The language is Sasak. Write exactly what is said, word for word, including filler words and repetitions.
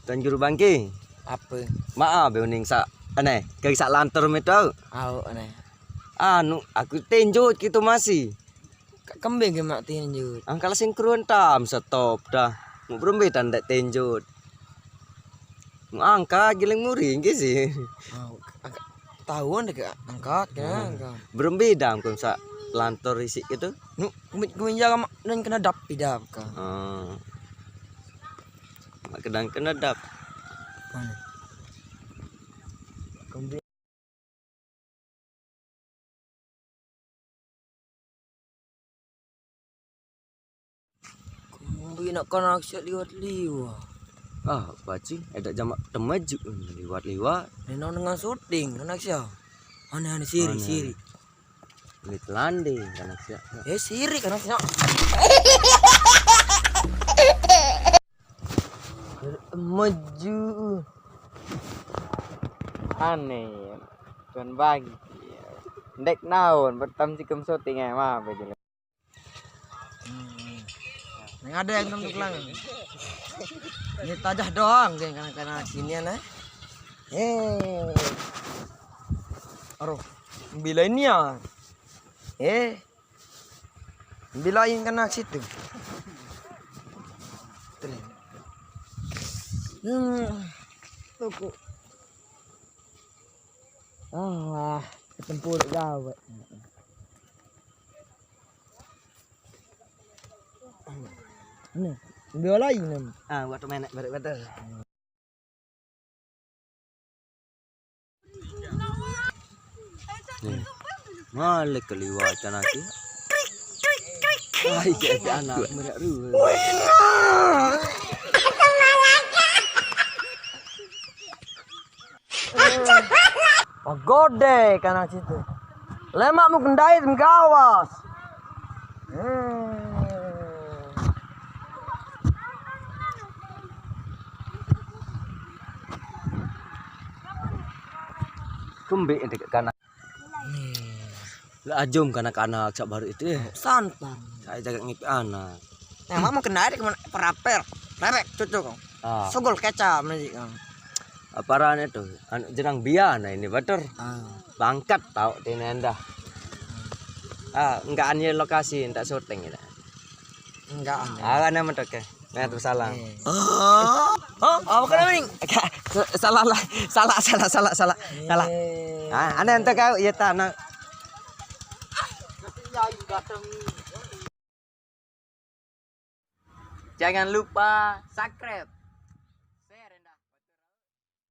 Tuan Guru Bangki. Apa? Maaf, be uning sak, aneh, kaki sak lantur mi tau. Au, aneh. Anu, aku tinjut gitu masih. Ka-, kembe ge mak tinjut. Angkal sing kruan tam stop dah. Mu berembe tan dek tinjut. Mu angkat giling muri nggih sih. Au, angka-, tahuan dek angkat, ya, angkat. Berembe dam kun sak lantur isik gitu. Nu, kumi-, kuminja mak dan kena dap idap ka. Oh. Mak kedang kena dap. Mana? Kembe. Kembe nak kanak siak liwat-liwat. Ah, bacing, ada jamak temaju liwat-liwat. Nenong dengan syuting, kanak siak. Aneh-aneh, siri, aneh. Siri. Ini telande, kanak siak. Eh, siri, kanak siak. Maju. Aneh. Tuan bagi. Ndek naon, pertam sikem syuting, eh, maaf aja. Hmm. Neng ada yang tentu kelang. Ini tajah doang, geng, karena, karena sini, nah. Eh. Aduh, bila ini ya. Eh. Bilain kena situ. Hmm. Tuku. Ah, ketempur gawat. Ini, biolai nem. Ah, waktu menek berat-berat. Nih, malik keliwatan aku. Ai, ada anak merak ru. Pagode kanak situ. Lemak mu kendai tem gawas. Hmm. Kembe dek kanak. Nih. Lah ajum kanak-kanak sak baru itu, eh. Santan. Saya jaga ngipi anak. Nah, mak mungkin naik ke mana? Peraper. Lerek, cucuk. Ah. Sugul kecap, nih, Kang. Aparan itu? Anu, jenang bia, nah, ini betul. Ah. Bangkat tau, tini endah. Ah, enggak anye lokasi, enggak syuting gitu. Enggak, aneh. Ah, aneh mentok ya. Nah, terus salah. Eh. Hah? Apa kena mending? Salah lah. Salah, salah, salah, salah. Salah. Eh. Ah, aneh entok kau, iya tak, nah. Jangan lupa subscribe.